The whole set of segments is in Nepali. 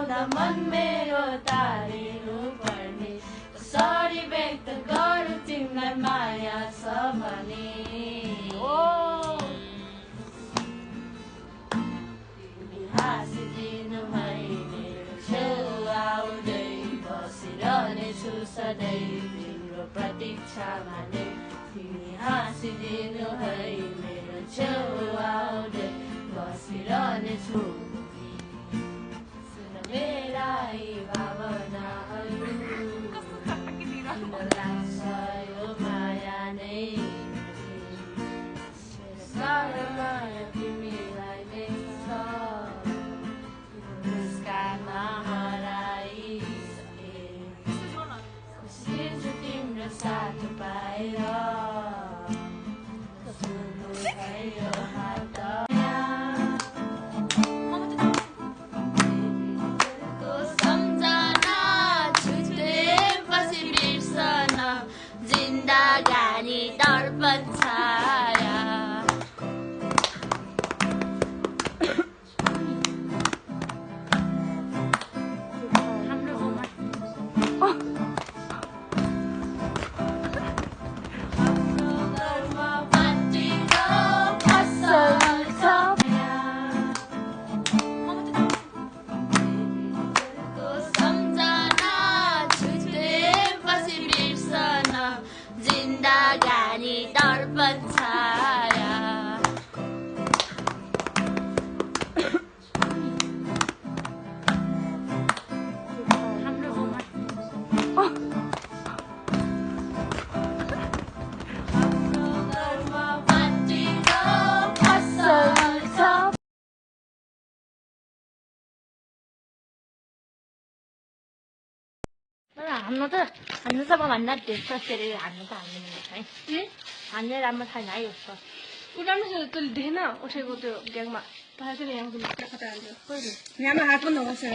आउँदा मन मेरो तारिनु पर्ने कसरी व्यक्त गरौँ तिमीलाई माया छ भने तिमी हाँसिदिनु है मेरो छेउ आउँदै बसिरहनेछु सधैँ तिम्रो प्रतीक्षामा नै तिमी हाँसिदिनु है मेरो छेउ आउँदै बसिरहनेछु सुन मेरा यी भावनाहरू किन लाग्छ यो माया नै मेरो सारा माया तिमीलाई नै छ मुस्कानमा हराइसके खुसिन्छु तिम्रो साथ पाएर सुन्नु भयो हात जिन्दगानी दर्पण छाया जिन्दगानी दर्पण छाया हाम्रो त भन्दा धेरै सस्तेले हान्नु त हान्दैन है हान्ने राम्रो छैन है उसको ऊ राम्रो छ तैँले देखेन उठेको त्यो ग्याङमा तपाईँ चाहिँ यहाँ कता हाल्यो यहाँमा हात पनि नबसेर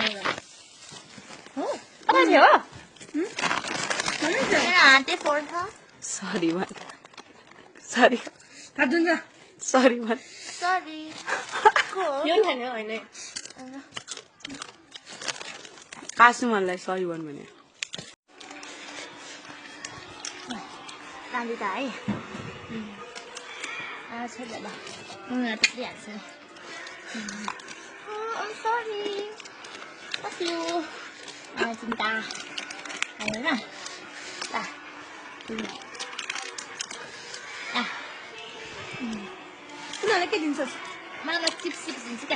हो कहिले हो हातै फोड्छ सरी भन सरी हात धुन्छ सरी भन सरी यो छैन होइन कासुमनलाई सरी भन भने राम्री त है छोड्दा ल त्यसरी हाल्छु सरी कस्यो चिन्ता होइन ल उनीहरूलाई के दिन्छस् मलाई चिप्स दिन्छु क्या